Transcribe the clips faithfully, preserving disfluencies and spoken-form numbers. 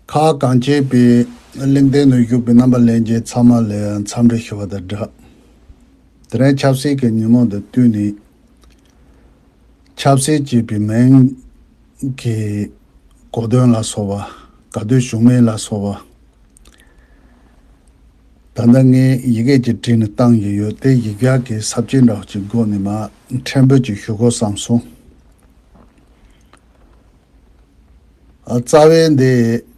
ཁ་གངས་ཅན་པའི་གླིང་སྟེང་དུ་བཞུགས་པའི་རྣམ་པ་ལྷན་རྒྱས་ཚང་མ་ལ་འཚམས་འདྲི་ཞུ་བ་དང་སྦྲགས། དེ་རིང་ཆབ་སྲིད་ཀྱི་ཉིན་མོ་དང་བསྟུན་ནས། ཆབ་སྲིད་ཅེས་པའི་མིང་གི་གོ་དོན་ལ་སོགས་པ། ག་དུས་བྱུང་མིན་ལ་སོགས་པ། ད་ལྟ་ངས་ཡི་གེ་ཅིག་བྲིས་ནས་བཏང་གི་ཡོད་དེ། ཡིག་ཡག་གི་ས་བཅད་འདྲ་བོ་ཅིག་སྒོ་ནས་མར་ཕྲན་བུ་ཅིག་ཞུ་དགོས་བསམ་སོང་། ཨ། རྩ་བའི་འདི་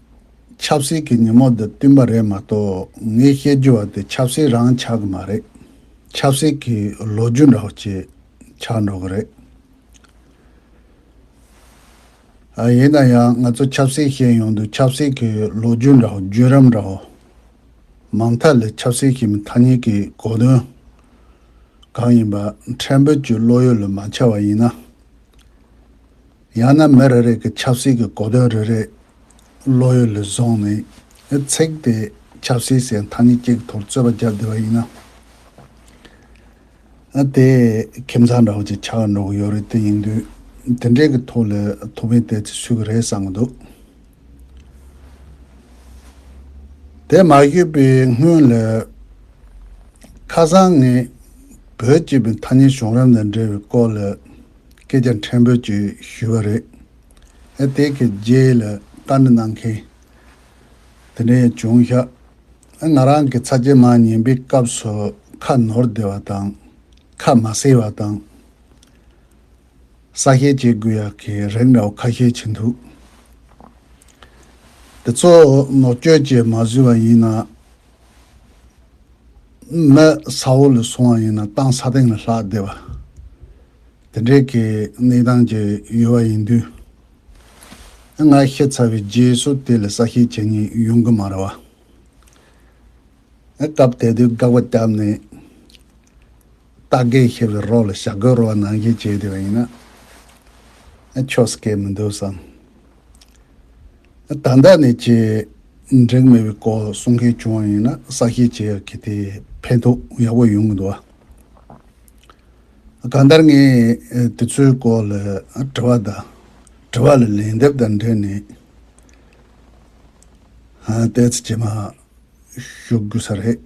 ཆབ་སྲིད་ཀྱི་ཉིན་མོ་འདི་བསྟུན་པ་རེད་མ་གཏོགས། ངས་བཤད་རྒྱུ་བ་དེ་ཆབ་སྲིད་རང་ཆགས་ཀྱི་མ་རེད། ཆབ་སྲིད་ཀྱི་ལོ་རྒྱུས་འདྲ་བོ་ཅིག་ཆགས་འགྲོ་གི་རེད། ཨ། ཡིན་ན་ཡང་ང་ཚོ་ཆབ་སྲིད་བཤད་ཡོང་དུས། ཆབ་སྲིད་ཀྱི་ལོ་རྒྱུས་འདྲ་བོ། བརྒྱུད་རིམ་འདྲ་བོ། མ་མཐའ་ལ་ཆབ་སྲིད་ཞེས་པའི་ཐ་སྙད་ཀྱི་གོ་དོན་གང་ཡིན་པ་ཕྲན་བུ་ཅིག་བློ་ཡུལ་ལ་མ་འཆར་བ་ཡིན་ན། ཡང་ན་མི་རེ་རེ་གི་ཆབ་སྲིད་ཀྱི་གོ་དོན་རེ་རེ་བློ་ཡུལ་ལ་བཟུང་ནས། ཚིག་དེ་ཆབ་སྲིད་ཟེར་ཐ་སྙད་གཅིག་ཐོག་རྩོད་པ་བརྒྱབ་བསྡད་པ་ཡིན་ན། ཨ། དེ་ཁྱིམ་ཚང་འདྲ་བོ་ཅིག་ཆགས་འགྲོ་གི་ཡོད་རེད། དེ་ཡིན་དུས་དེ་འདྲའི་གི་ཐོག་ལ་ཐུགས་ཕན་ཏོག་ཙམ་གསོས་ཀྱི་རེད་བསམ་གྱི་འདུག་དེ་མ་ཞུས་པའི་སྔོན་ལ། ཁ་སང་ངས་བོད་ཅེས་པའི་ཐ་སྙད་བྱུང་རིམ་དང་འབྲེལ་བའི་སྐོར་ལ་སྐད་ཆ་ཕྲན་བུ་ཅིག་ཞུས་པ་རེད། ཨ། དེ་གི་རྗེས་ལ་བཀའ་འདྲི་གནང་མཁན་དེ་འདྲ་ཡང་བྱུང་ཤག་ཨ། ང་རང་གི་ཚ་གྱང་མར་ཉིན་པའི་སྐབས་སུ་ཁ་ནོར་བསྡད་པ་དང་། ཁ་མ་གསལ་བ་དང་། གསལ་བཤད་བྱེད་དགོས་ཡག་གི་རིགས་འདྲ་བོ་ཁ་ཤས་ཅིག་འདུག་དེ་ཚོ་ནོར་བཅོས་ཅིག་མ་བཟོས་པ་ཡིན་ན། མི་ས་འོག་ལ་སོང་བ་ཡིན་ན་གཏམ་ས་སྟེང་ལ་ལྷག་བསྡད་པ། དེ་འདྲའི་གི་གནས་སྟངས་ཅིག་ཡོད་པ་ཡིན་དུས། ང་བཤད་ཚར་བའི་རྗེས་སུ་དེ་ལ་གསལ་བཤད་བྱེད་མཁན་ཡོང་གི་མ་རེད་བ། སྐབས་དེ་དུས་དགག་པ་བརྒྱབ་ནས། རྟ་རྒན་ཤི་བའི་རོ་ལ་ཞྭ་རྒོད་རོ་བ་ནང་བཞིན་བྱས་བསྡད་པ་ཡིན་ན། ཨ། ཆོག་སྐད་མི་འདུག་བསམ། ཨ། ད་ལྟ་ནས་ཅིག་འགྲིག་མེད་པའི་སྐོར་གསུང་མཁན་བྱུང་བ་ཡིན་ན། གསལ་བཤད་བྱེད་ཡག་གི་དེ་ཕན་ཐོགས་ཡག་པོ་ཡོང་གི་འདུག་བ། གང་ལྟར་ངས་དེ་ཚོའི་སྐོར་ལ་དྲི་བ་དང་། དྲི་བ་ལ་ལན་འདེབས་དང་འབྲེལ་ནས། ཨ། ཏོག་ཙམ་རྗེས་མ་ཞུ་དགོས་ས་རེད།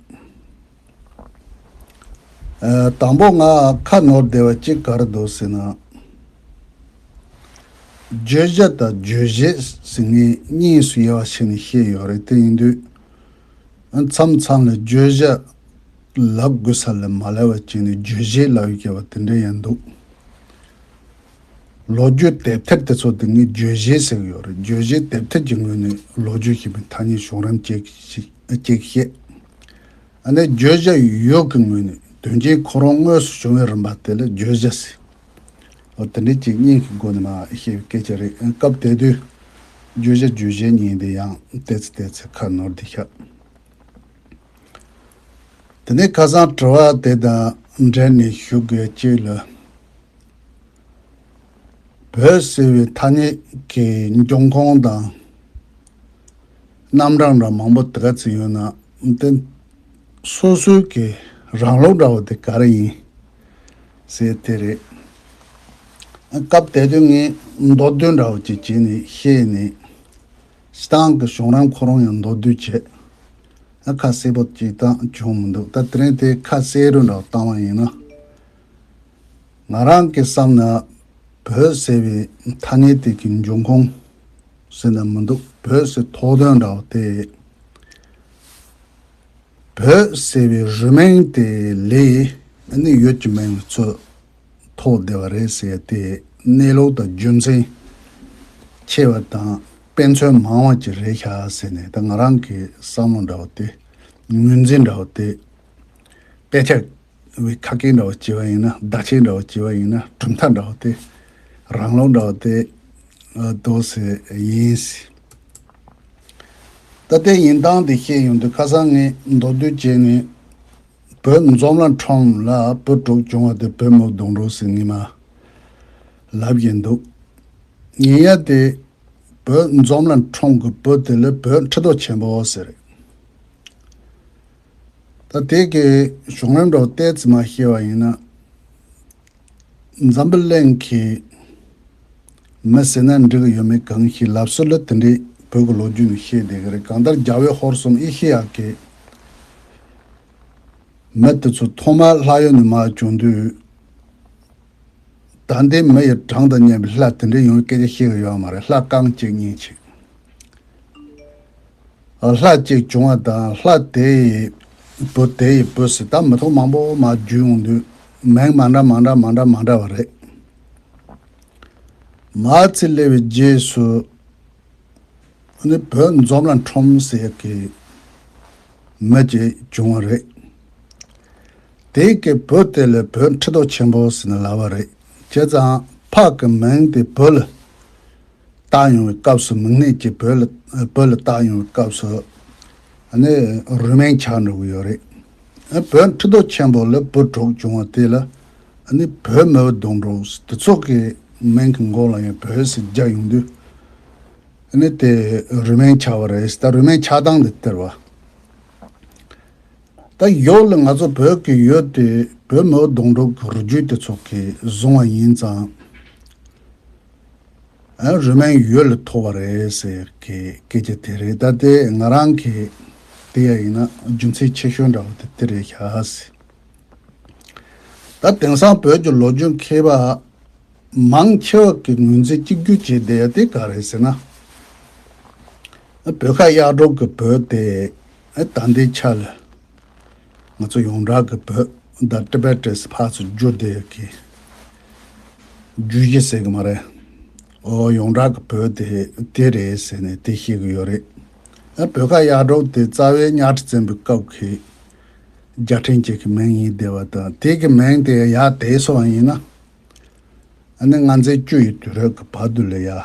ཨ། དང་པོ་ང་ཁ་ནོར་བསྡད་པ་གཅིག་ག་རེ་འདུག་ཟེར་ན། བརྗོད་བྱ་དང་རྗོད་བྱེད་ཟེར་མཁན་གཉིས་སུ་དབྱེ་བ་ཕྱེ་ནས་བཤད་ཡོད་རེད། དེ་ཡིན་དུས། ཨ། མཚམས་མཚམས་ལ་བརྗོད་བྱ་ལབ་དགོས་ས་ལ་མ་ལབ་པ་བྱས་ནས་རྗོད་བྱེད་ལབ་ཡོད་པ་དེ་འདྲ་ཡང་འདུག་ལོ་རྒྱུས་དེབ་ཐེར་དེ་ཚོ་དེ་ངས་བརྗོད་གཞི་ཟེར་གྱི་ཡོད་རེད། བརྗོད་གཞི་དེབ་ཐེར་གྱི་ངོས་ནས་ལོ་རྒྱུས་ཞེས་པའི་ཐ་སྙད་བྱུང་རིམ་ཅིག་ཅིག་བཤད། ཨ་ནི་བརྗོད་བྱ་ཡུལ་གྱི་ངོས་ནས་དོན་རྐྱེན་ཁོ་རང་དངོས་སུ་བྱུང་བའི་རིམ་པ་དེ་ལ་བརྗོད་བྱ་ཟེར། འོ། དེ་འདྲའི་ཅིག་གཉིས་ཀྱི་སྒོ་ནས་མར་བཤད་པའི་སྐད་ཆ་རེད། སྐབས་དེ་དུས་བརྗོད་བྱ་རྗོད་བྱེད་གཉིས་དེ་ཡང་ཏོག་ཙམ་ཏོག་ཙམ་ཁ་ནོར་བསྡད་ཤག་དེ་ནས་ཁ་སང་དྲི་བ་དེ་དང་འབྲེལ་ནས་ཞུ་དགོས་གཅིག་ལ། བོད་ཟེར་བའི་ཐ་སྙད་ཀྱི་འབྱུང་ཁུངས་དང་རྣམ་གྲངས་འདྲ་མང་པོ་དེ་ག་ཚོད་ཡོད་ན། དེ་སོ་སོའི་གི་རང་ལུགས་འདྲ་བོ་དེ་ག་རེ་ཡིན་ཟེར་དེ་རེད། སྐབས་དེ་དུས་ངས་མདོར་བསྡུས་འདྲ་བོ་ཅིག་བྱས་ནས་བཤད་ནས། སྤྱིར་བཏང་གི་བྱུང་རིམ་ཁོ་རང་ཡང་མདོར་བསྡུས་བྱས། ཨ། ཁ་གསལ་པོ་ཅིག་བཏང་བྱུང་མི་འདུག་ད་དེ་རིང་དེ་ཁ་གསལ་རུ་འདྲ་བོ་བཏང་བ་ཡིན་ན། ང་རང་གི་བསམ་ན། བོད་ཟེར་བའི་ཐ་སྙད་དེ་གི་འབྱུང་ཁུངས་ཟེར་ན་མི་འདུག་བོད་ཟེར་ཐོགས་དོན་འདྲ་བོ་དེ། བོད་ཟེར་བའི་རུས་མིང་དེ་ལས་ཨ་ནི་ཡུལ་གྱི་མིང་ཚུར་ཐོགས་བསྡད་པ་རེད་ཟེར་དེ་གནས་ལུགས་དང་རྒྱུ་མཚན་ཆེ་བ་དང་དཔེ་མཚོན་མང་བ་ཅིག་རེད་ཤག་ཟེར་ནས། ད་ང་རང་གི་བསམ་བློ་འདྲ་བོ་དེ། ངོས་འཛིན་འདྲ་བོ་དེ། དཔེ་ཆ་བའི་ཁ་སྐད་འདྲ་བོ་བྱས་པ་ཡིན་ན། བརྡ་ཆད་འདྲ་བོ་བྱས་པ་ཡིན་ན། གྲུབ་མཐའ་འདྲ་བོ་དེ། རང་ལུགས་འདྲ་བོ་དེ། ཨ། འདུག་སེ་ཡིན། ད་ལྟའི་ཡིན་སྟངས་དེ་བཤད་ཡོང་དུས། ཁ་སང་ངས་མདོར་བསྡུས་བྱས་ནས། བོད་འཛོམས་གླིང་ཁྲོམ་ལ་བུ་དྲུག་བྱུང་བ་དེ་བོད་མི་གདོང་དྲུག་ཟེར་ངས་མར་ལབ་བཞིན་འདུག་ཡིན་ཡ་དེ། བོད་འཛོམས་གླིང་ཁྲོམ་གྱི་བུ་དེ་ལ་བོད་ཁྲི་ཐོག་ཆེན་པོ་ཟེར། ད་དེ་གི་བྱུང་རིམ་འདྲ་བོ་ཏོག་ཙམ་མར་བཤད་པ་ཡིན་ན། འཛམ་བུ་གླིང་གི་མི་ཟེར་ན་འགྲིག་གི་ཡོད་མེད་གང་ཞིག་ལབ་སྲོལ་ལ་དེ་འདྲའི་ བོད་ཀྱི་ལོ་རྒྱུས་ནས་བཤད་བསྡད་ཀྱི་རེད། གང་ལྟར་རྒྱལ་བའི་ཧོར་གསུམ་ཨེ་ཤེ་ཡ་གི་མི་དེ་ཚོ་ཐོག་མར་ལྷ་ཡུལ་ནས་མར་བྱུང་དུས། ད་ལྟའི་མི་ཡི་གྲངས་དང་མཉམ་པའི་ལྷ་དེ་འདྲའི་ཡོང་བའི་སྐད་ཆ་བཤད་ཀྱི་ཡོད་མ་རེད། ལྷ་རྐང་གཅིག་གཉིས་ཅིག་ལྷ་གཅིག་བྱུང་བ་དང་། ལྷ་དེ་ཡི་བུ། དེ་ཡི་བུ་ཟེར། ད་མི་ཐོག་མང་པོ་མར་བརྒྱུད་ཡོང་དུས་མིང་མ་འདྲ་མ་འདྲ་མ་འདྲ་མ་འདྲ་བ་རེད། མར་ཚེ་སླེབས་པའི་རྗེས་སུ། ཨ་ནི་བོད་འཛོམས་ལ་ཁྲོམ་ཟེར་གྱི་མི་ཅིག་བྱུང་བ་རེད། དེ་གི་བུ་དེ་ལ་བོད་ཁྲི་ཐོག་ཆེན་པོ་ཟེར་ནས་ལབ་པ་རེད། བྱས་ཙང་ཕ་གི་མིང་དེ་བུ་ལ་བཏགས་ཡོང་བའི་སྐབས་སུ། མིང་ནས་ཀྱི་བུ་ལ་བུ་ལ་བཏགས་ཡོང་བའི་སྐབས་སུ། ཨ་ནི་རུས་མིང་ཆགས་འགྲོ་གི་ཡོད་རེད། ཨ། བོད་ཁྲི་ཐོག་ཆེན་པོ་ལ་བུ་དྲུག་བྱུང་བ་དེ་ལ། ཨ་ནི་བོད་མི་བོ་གདོང་དྲུག་དེ་ཚོ་གི་མིང་གི་མགོ་ལ་ཡང་བོད་ཟེར་རྒྱག་ཡོང་དུས། ཨ་ནི་དེ་རུས་མིང་ཆགས་པ་རེད། ད་རུས་མིང་ཆགས་སྟངས་དེ་དེ་རེད་བ། ད་ཡོད་ལ་ང་ཚོ་བོད་ཀྱི་ཡུལ་དེ་བོད་མི་བོ་གདོང་དྲུག་གི་རུས་རྒྱུད་དེ་ཚོ་གིས་བཟུང་བ་ཡིན་ཙང་། ཨ། རུས་མིང་ཡུལ་ལ་ཐོགས་པ་རེད་ཟེར་གི་སྐད་ཆ་དེ་རེད། ད་དེ་ང་རང་གིས་དེ་ཡ་ཡིན་ན་རྒྱུ་མཚན་ཆེ་ཤོས་འདྲ་བོ་དེ་དེ་རེད་ཤག་ཟེར། ད་དེང་སང་བོད་ཀྱི་ལོ་རྒྱུས་མཁས་པ་མང་ཆེ་བ་གི་ངོས་འཛིན་གཅིག་གྱུར་བྱས་བསྡད་ཡ་དེ་ག་རེད་ཟེར་ན། ཨ། བོད་ཁ་གཡག་དྲུག་གི་བོད་དེ། ཨ། ད་ལྟའི་ཆ་ལ་ང་ཚོ་ཡོངས་གྲགས་ཀྱི་བོད་དང་ཊི་བེ་ཊི་ཕར་ཚུར་བསྒྱུར་བསྡད་ཀྱི་རྒྱུད་བཞི་ཟེར་གི་མ་རེད། ཨོ། ཡོངས་གྲགས་ཀྱི་བོད་དེ་དེ་རེད་ཟེར་ནས་དེ་བཤད་གི་ཡོད་རེད། ཨ། བོད་ཁ་གཡག་དྲུག་དེ་རྩ་བའི་གཉའ་ཁྲི་བཙན་པོའི་སྐབས་ཀྱི་རྒྱལ་ཕྲན་གཅིག་གི་མིང་ཡིན་བསྡད་པ་དང་། དེ་གི་མིང་དེ་ཡར་དེད་སོང་བ་ཡིན་ན། ཨ་ནི་ལྔ་མཛེས་བཅུ་ཡི་དུས་རབས་ཀྱི་བར་དུ་ལ་ཡ།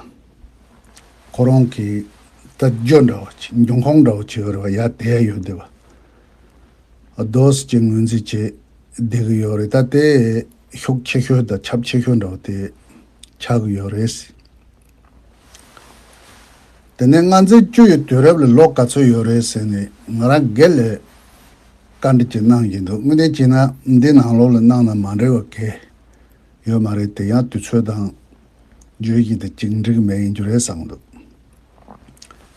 ཁོ་རང་གི་ད་རྒྱུ་འདྲ་བོ་ཅིག་འབྱུང་ཁུངས་འདྲ་བོ་ཅིག་ཡོད་རེད་བ། ཡར་དེད་ཡོད་བསྡད་པ། ཨ། དོ་ཟེར་གྱི་ངོས་འཛིན་བྱས་བསྡད་གི་ཡོད་རེད། ད་དེ་ཤུགས་ཆེ་ཤོས་དང་ཁྱབ་ཆེ་ཤོས་འདྲ་བོ་དེ་ཆགས་གི་ཡོད་རེད། དེ་ནས་ལྔ་མཛེས་བཅུ་ཡི་དུས་རབས་ལ་ལོ་ག་ཚོད་ཡོད་རེད་ཟེར་ནས་ང་རང་སྒེར་ལ་བཀའ་འདྲི་ཅིག་གནང་གི་འདུག་དངོས་གནས་བྱས་ན་འདི་ནང་ལོགས་ལ་གནང་ན་མ་འགྲིག་པ་གང་ཡང་ཡོད་མ་རེད། དེ་ཡང་དུས་ཚོད་དང་བརྗོད་གཞི་དེ་གཅིག་འགྲིག་མེད་ཡིན་རྒྱུ་རེད་བསམ་གི་འདུག་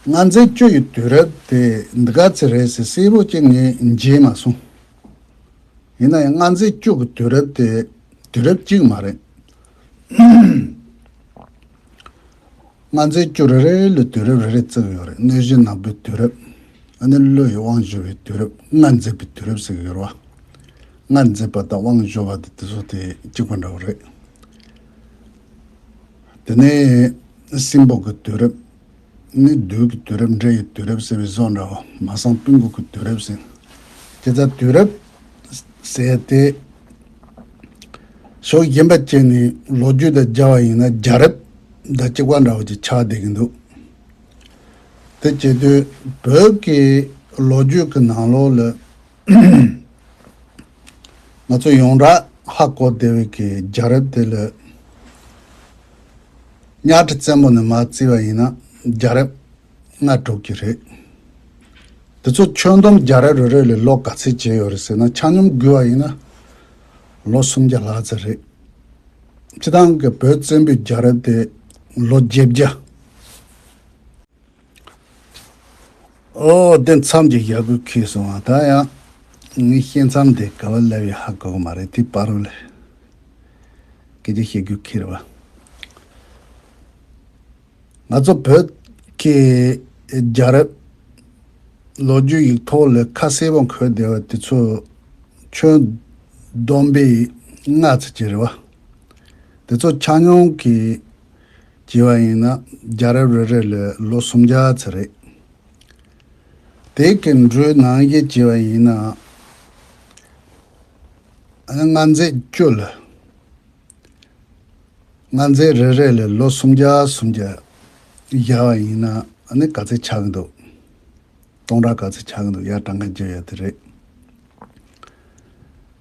ལྔ་མཛེས་བཅུ་ཡི་དུས་རབས་དེ་འདི་ག་ཚོད་རེད་ཟེར་གསལ་པོ་ཅིག་ངས་མཇལ་མ་སོང་། ཡིན་ན་ཡང་ལྔ་མཛེས་བཅུ་གི་དུས་རབས་དེ་དུས་རབས་གཅིག་མ་རེད། ལྔ་མཛེས་བཅུ་རེ་རེ་ལ་དུས་རབས་རེ་རེ་བརྩི་གི་ཡོད་རེད། གནོད་སྦྱིན་ནག་པོའི་དུས་རབས། ཨ་ནི་ཀླུ་ཡི་དབང་བསྒྱུར་བའི་དུས་རབས། ལྔ་མཛེས་པའི་དུས་རབས་ཟེར་གི་ཡོད་རེད་བ། ལྔ་མཛེས་པ་དང་དབང་བསྒྱུར་བ་དེ་དེ་ཚོ་དེ་གཅིག་པ་འདྲ་བོ་རེད། དེ་ནས་སྲིན་པོ་གི་དུས་རབས། ནི་བདུད་ཀྱི་དུས་རབས། འདྲེ་ཡི་དུས་རབས་ཟེར་བའི་བཟོ་འདྲ་བོ། མ་སངས་སྤུན་དགུ་གི་དུས་རབས་ཟེར། དེ་ལྟར་དུས་རབས་ཟེར་ཏེ་ཕྱོགས་གཞན་པ་ཅིག་ནས་ལོ་རྒྱུས་དང་སྦྱར་བ་ཡིན་ན་རྒྱལ་རབས་དང་གཅིག་པ་འདྲ་བོ་ཅིག་ཆགས་བསྡད་ཀྱི་འདུག་དེ་བྱེད་དུས་བོད་ཀྱི་ལོ་རྒྱུས་ཀྱི་ནང་ལོགས་ལ་ང་ཚོ་ཡོངས་གྲགས་ཧ་གོ་བདེ་བའི་གི་རྒྱལ་རབས་དེ་ལ་གཉའ་ཁྲི་བཙན་པོ་ནས་མར་བརྩིས་པ་ཡིན་ན་རྒྱལ་རབས་ལྔ་དྲུག་ཅིག་རེད། དེ་ཚོ་ཁྱོན་བསྡོམས་རྒྱལ་རབས་རེ་རེ་ལ་ལོ་ག་ཚོད་བྱས་ཡོད་རེད་ཟེར་ན། ཆ་སྙོམས་བགོས་པ་ཡིན་ན་ལོ་སུམ་བརྒྱ་ལྷག་ཙམ་རེད། སྤྱིར་བཏང་གི་བོད་བཙན་པོའི་རྒྱལ་རབས་དེ་ལོ་བརྒྱད་བརྒྱ། ཨོ། དེ་མཚམས་ཀྱི་ཞྭ་གོས་ཁེལ་སོང་བ། ད་ཡང་ངའི་བཤད་མཚམས་དེ་ག་པར་སླེབས་ཡོད་ཧ་གོ་གི་མ་རེད། དེ་བར་དུ་ལ་སྐད་ཆ་བཤད་རྒྱུ་ཁེལ་རེད་བ། ང་ཚོ་བོད་ཀྱི་རྒྱལ་རབས་ལོ་རྒྱུས་ཡིག་ཐོག་ལ་ཁ་གསལ་པོ་འཁོད་བསྡད་པ་དེ་ཚོ་ཁྱོན་བསྡོམས་པས་ལྔ་ཙམ་ཅིག་རེད་བ། དེ་ཚོ་ཆ་སྙོམས་ཀྱིས་བྱས་པ་ཡིན་ན་རྒྱལ་རབས་རེ་རེ་ལ་ལོ་སུམ་བརྒྱ་ཙམ་རེད། དེ་གི་འགྲོས་ནང་བཞིན་བྱས་པ་ཡིན་ན། ཨ་ནི་ལྔ་མཛེས་བཅུ་ལ། ལྔ་མཛེས་རེ་རེ་ལ་ལོ་སུམ་བརྒྱ་སུམ་བརྒྱ་བཞག་པ་ཡིན་ན། ཨ་ནི་ག་ཚོད་ཆགས་ཀྱི་འདུག་སྟོང་ཕྲག་ག་ཚོད་ཆགས་ཀྱི་འདུག་ཡར་གྲངས་ཀ་བརྗོད་ཡ་དེ་རེད།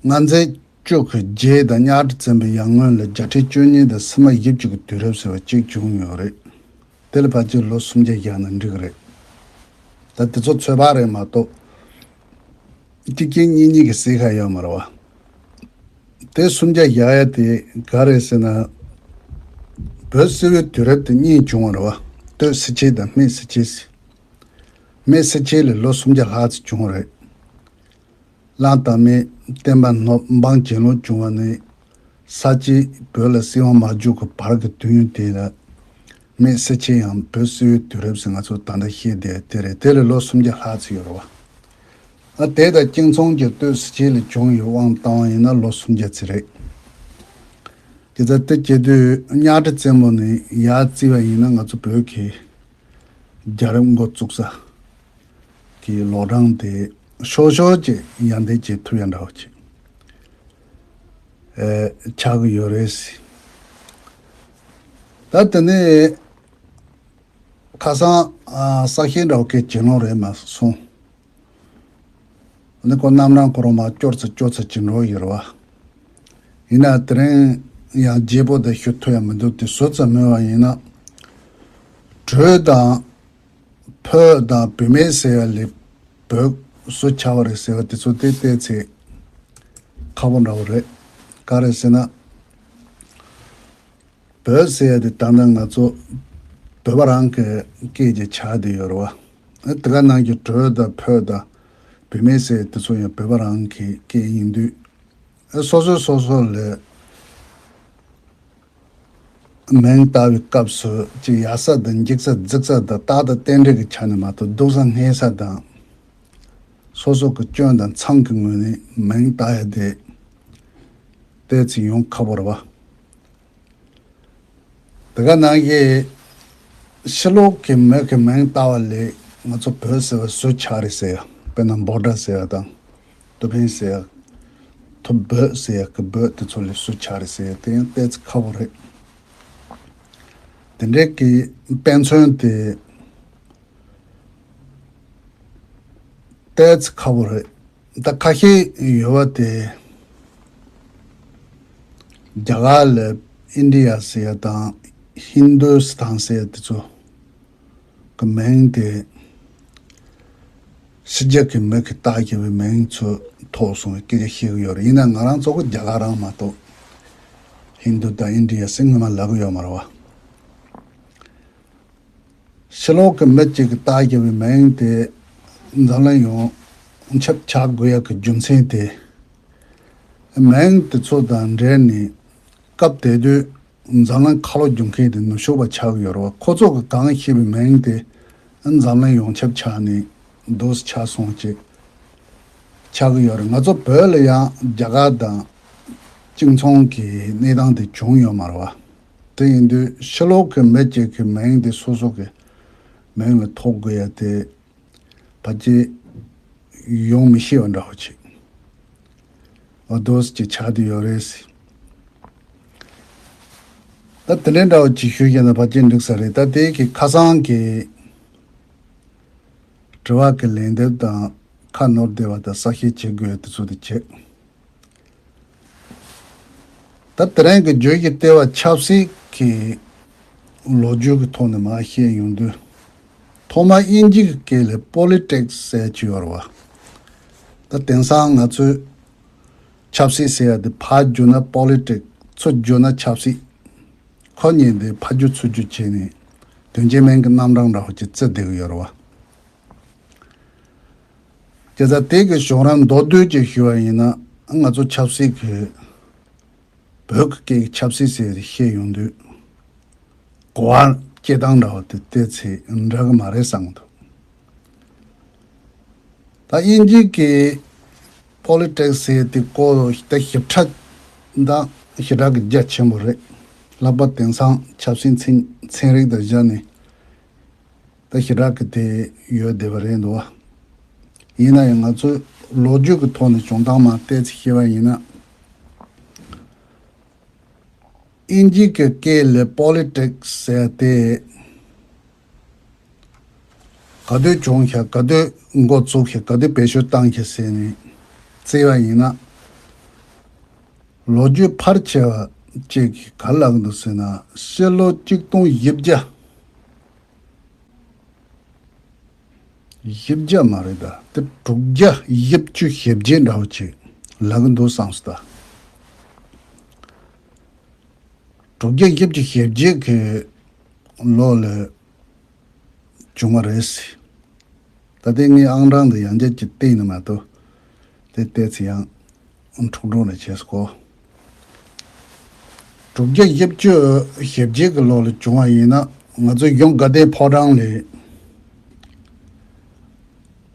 ལྔ་མཛེས་བཅུ་གི་རྗེས་དང་གཉའ་ཁྲི་བཙན་པོའི་ཡར་སྔོན་ལ་རྒྱལ་ཕྲན་བཅུ་གཉིས་དང་སྲིན་མོ་བཞི་བཅུ་གི་དུས་རབས་ཟེར་བ་གཅིག་བྱུང་ཡོད་རེད། དེ་ལ་ཕལ་ཆེར་ལོ་སུམ་བརྒྱ་བཞག་ན་འགྲིག་གི་རེད། ད་དེ་ཚོ་ཚོད་དཔག་རེད་མ་གཏོགས། གཅིག་རྐྱང་གཉིས་གཉིས་ཀྱིས་ཟེར་ཁ་ཡོད་མ་རེད་བ། དེ་སུམ་བརྒྱ་བཞག་ཡ་དེ་ག་རེད་ཟེར་ན། བོད་སིལ་བུའི་དུས་རབས་དེ་གཉིས་བྱུང་བ་རེད་བ། སྟོད་སེར་ཆེན་དང་སྨད་སེར་ཆེན་ཟེར། སྨད་སེར་ཆེན་ལ་ལོ་སུམ་བརྒྱ་ལྷག་ཙམ་བྱུང་བ་རེད། གླང་དར་མས་བསྟན་པ་ནོར་འབངས་གྱེན་ལོག་བྱུང་བ་ནི། ས་སྐྱའི་བོད་ལ་སྲིད་དབང་མ་བསྒྱུར་གྱི་བར་གྱི་དུས་ཡུན་དེ་ལ། སྨད་སེར་ཆེན་ཡང་བོད་སིལ་བུའི་དུས་རབས་སུ་ང་ཚོ་ད་ལྟ་བཤད་བསྡད་དེ་རེད། དེ་ལ་ལོ་སུམ་བརྒྱ་ལྷག་ཙམ་ཡོད་རེད་བ། ཨ་དེ་དང་གཅིག་མཚུངས་ཀྱི་སྟོད་སེར་ཆེན་ལ་བྱུང་ཡོད་དབང་བཏང་བ་ཡིན་ན་ལོ་སུམ་བརྒྱ་ཙམ་རེད། དེ་ལྟར་དེ་བྱེད་དུས་གཉའ་ཁྲི་བཙན་པོ་ནས་ཡར་བརྩིས་པ་ཡིན་ན་ང་ཚོ་བོད་ཀྱི་རྒྱལ་རབས་འགོ་བཙུགས་ས་གི་ལོ་གྲངས་དེ་ཤོག་ཤོག་ཅིག་ཡར་འདེད་བྱེད་ཐུབ་ཡ་འདྲ་བོ་ཅིག་ཨེ་ཆགས་ཀྱི་ཡོད་རེད། ད་དེ་ནས་ཁ་སང་ཨ་ས་གཞི་འདྲ་བོ་གི་གྱེན་ལོག་རེད་མ་སོང་། ནི་ཁོ་རྣམ་གྲངས་ཁོ་རང་མ་སྐྱོར་ཚ་སྐྱོར་ཚ་གྱེན་འགྲོ་ཡོད་རེད་བ། ཡིན་ན་དེ་རིང་ཡང་བརྗེ་པོ་དང་ཞུ་ཐུབ་ཡ་མི་འདུག་དེ་བཟོ་ཙམ་མོལ་བ་ཡིན་ན། བྲོས་དང་། ཕོ་དང་བུད་མེད་ཟེར་ཡ་ལས་བོད་བཟོ་ཆགས་པ་རེད་ཟེར་བ་དེ་ཚོ་དེ་བལྟས་ཚེ་ཁག་པོ་འདྲ་བོ་རེད། ག་རེ་ཟེར་ན། བོད་ཟེར་ཡ་དེ་ད་ལྟ་ང་ཚོ་བོད་པ་རང་གི་སྐད་ཀྱི་ཆགས་བསྡད་ཡོད་རེད་བ། དེ་ག་ནང་གི་བྲོས་དང་ཕོ་དང་བུད་མེད་ཟེར་ཡ་དེ་ཚོ་ཡང་བོད་པ་རང་གི་སྐད་ཡིན་དུས། སོ་སོ་སོ་སོ་ལ་མིང་བཏགས་པའི་སྐབས་སུ་ཅིག་ཡག་ས་དང་འཇིགས་ས་རྫིག་ས་དང་རྟགས་དང་རྟེན་འབྲེལ་གྱི་ཆ་ནས་མ་གཏོགས་སྡུག་ས་སྔས་ས་དང་། སོ་སོ་གི་སྐྱོན་དང་མཚང་གི་ངོས་ནས་མིང་བཏགས་ཡ་དེ་ཏོག་ཙམ་ཡོང་ཁག་པོ་རེད་བ། དེ་ག་ནང་གི་ཕྱི་ལོགས་ཀྱི་མི་གི་མིང་བཏགས་པ་ལས་ང་ཚོ་བོད་ཟེར་བ་བཟོ་ཆགས་རེད་ཟེར་ཡ། དཔེར་ན་འབོད་སྒྲ་ཟེར་ཡ་དང་། ཏུ་ཕིན་ཟེར་ཡ། ཐུ་བོད་ཟེར་ཡ་གི་བོད་དེ་ཚོ་ལས་བཟོ་ཆགས་རེད་ཟེར་ཡ་དེ་ཡང་ཏོག་ཙམ་ཁག་པོ་རེད། དེ་འདྲའི་གི་དཔེ་མཚོན་དེ་ཏོག་ཙམ་ཁག་པོ་རེད། ད་ཁ་ཤས་ཡོད་པ་དེ། རྒྱ་གར་ལ་ཨིན་ཌི་ཡ་ཟེར་ཡ་དང་ཧིན་དུ་སི་ཐན་ཟེར་ཡ་དེ་ཚོ་གི་མིང་དེ་ཕྱི་རྒྱལ་གྱི་མི་གིས་བཏགས་བཞག་པའི་མིང་ཚོ་ཐོགས་སོང་བའི་སྐད་ཆ་བཤད་ཀྱི་ཡོད་རེད། ཡིན་ན་ང་རང་ཚོ་གི་རྒྱ་གར་རང་མ་གཏོགས་ཧིན་དུ་དང་ཨིན་ཌི་ཡ་ཟེར་སྔོན་མ་ལབ་ཀྱི་ཡོད་མ་རེད་བ། ཕྱི་ལོགས་ཀྱི་མི་གཅིག་གིས་བཏགས་བཞག་པའི་མིང་དེ་འཛམ་གླིང་ཡོངས་ཁྱབ་ཆགས་དགོས་ཡག་གི་རྒྱུ་མཚན་དེ། མིང་དེ་ཚོ་དང་འབྲེལ་ནས་སྐབས་དེ་དུས་འཛམ་གླིང་ཁ་ལོ་སྒྱུར་མཁན་དེ་ནུབ་ཕྱོགས་པ་ཆགས་ཀྱི་ཡོད་རེད་བ། ཁོ་ཚོ་གིས་གང་ཤེས་པའི་མིང་དེ་འཛམ་གླིང་ཡོངས་ཁྱབ་ཆགས་ནས་འདུག་སེ་ཆགས་སོང་ཅིག་ཆགས་ཀྱི་ཡོད་རེད། ང་ཚོ་བོད་ལ་ཡང་རྒྱ་གར་དང་གཅིག་མཚུངས་ཀྱི་གནས་སྟངས་དེ་བྱུང་ཡོད་མ་རེད་བ། དེ་ཡིན་དུས་ཕྱི་ལོགས་ཀྱི་མི་གཅིག་གི་མིང་དེ་སོ་སོ་གི་མིང་ལ་ཐོགས་དགོས་ཡ་དེ་ཕལ་ཆེར་ཡོང་མི་ཤེས་པ་འདྲ་བོ་ཅིག་འོ་འདུག་སེ་ཅིག་ཆགས་བསྡད་ཡོད་རེད། ད་དེ་འདྲའི་འདྲ་བོ་ཅིག་ཞུས་བཞག་ན་ཕལ་ཆེར་འགྲིག་ས་རེད། ད་དེ་གི་ཁ་སང་གི་དྲི་བ་གི་ལན་འདེབས་དང་ཁ་ནོར་བསྡད་པ་དང་གསལ་བཤད་བྱེད་དགོས་དེ་ཚོ་དེ་བྱེད། ད་དེ་རིང་གི་བརྗོད་གཞི་ལྟེ་བ་ཆབ་སྲིད་ཀྱི་ལོ་རྒྱུས་ཀྱི་ཐོག་ནས་མར་བཤད་ཡོང་དུས། ཐོག་མར་དབྱིན་ཇི་གི་སྐད་ལ་པོ་ལི་ཊིག་སི་ཟེར་གྱི་ཡོད་རེད་བ། ད་དེང་སང་ང་ཚོས་ཆབ་སྲིད་ཟེར་ཡ་དེ་ཕར་བསྒྱུར་ན་པོ་ལི་ཊིག་སི། ཚུར་བསྒྱུར་ན་ཆབ་སྲིད། ཁོ་གཉིས་དེ་ཕར་བསྒྱུར་ཚུར་བསྒྱུར་བྱས་ནས་དོན་གཅིག་མིང་གི་རྣམ་གྲངས་འདྲ་བོ་ཅིག་བརྩི་བསྡད་ཀྱི་ཡོད་རེད་བ། བྱས་ཙང་དེ་གི་བྱུང་རིམ་མདོར་བསྡུས་ཅིག་ཞུ་བ་ཡིན་ན། ང་ཚོ་ཆབ་སྲིད་ཀྱི་བོད་ཀྱི་སྐད་ཀྱི་ཆབ་སྲིད་ཟེར་ཏེ་བཤད་ཡོང་དུས། གོ་བ་སྐྱེ་སྟངས་འདྲ་བ་དེ་ཏོག་ཙམ་འདྲ་གི་མ་རེད་བསམ་གྱི་འདུག་ད་དབྱིན་ཇི་གི་པོ་ལི་ཊིག་སི་ཟེར་དེ་སྐོར་ད་ཞིབ་ཕྲ་དང་ཞེ་དྲག་གི་རྒྱ་ཆེན་པོ་རེད། ལྷག་པར་དེང་སང་ཆབ་སྲིད་ཚན་ཚན་རིག་དང་སྦྱར་ནས་ད་ཞེ་དྲག་གི་དེ་ཡོད་བསྡད་པ་རེད་འདུག་བ། ཡིན་ན་ཡང་ང་ཚོས་ལོ་རྒྱུས་ཀྱི་ཐོག་ནས་བྱུང་སྟངས་མར་ཏོག་ཙམ་བཤད་པ་ཡིན་ན། དབྱིན་ཇི་གི་སྐད་ལ་པོ་ལི་ཊིག་སི་ཟེར་དེ་ག་དུས་བྱུང་ཤག་ག་དུས་འགོ་བཙུགས་ཤག་ག་དུས་བེད་སྤྱོད་བཏང་ཤག་ཟེར་ནས་བརྩིས་པ་ཡིན་ན། ལོ་རྒྱུས་ཕལ་ཆེ་བ་ཅིག་གིས་ག་རེ་ལབ་ཀྱི་འདུག་ཟེར་ན། ཕྱི་ལོ་གཅིག་སྟོང་བཞི་བརྒྱ། བཞི་བརྒྱ་མ་རེད་ད། དེ་དྲུག་བརྒྱ་བཞི་བཅུ་ཞེ་བརྒྱད་འདྲ་བོ་ཅིག་ལབ་ཀྱི་འདུག་བསམ་སོང་ད། དྲུག་བརྒྱ་བཞི་བཅུ་ཞེ་བརྒྱད་ཀྱི་ལོ་ལ་ བྱུང་བ་རེད། ད་ལྟའི་ངའི་ཨང་གྲངས་འདི་ཡང་བསྐྱར་གྱིས་བལྟས་ནི་མ་གཏོགས། དེ་བལྟས་ཚེ་ཡང་འཁྲུག་འགྲོ་ནས་བྱས་སོ། དྲུག་བརྒྱ་བཞི་བཅུ་ཞེ་བརྒྱད་ཀྱི་ལོ་ལ་བྱུང་བ་ཡིན་ན། ང་ཚོའི་གཞུང་དགའ་ལྡན་ཕོ་བྲང་ལས་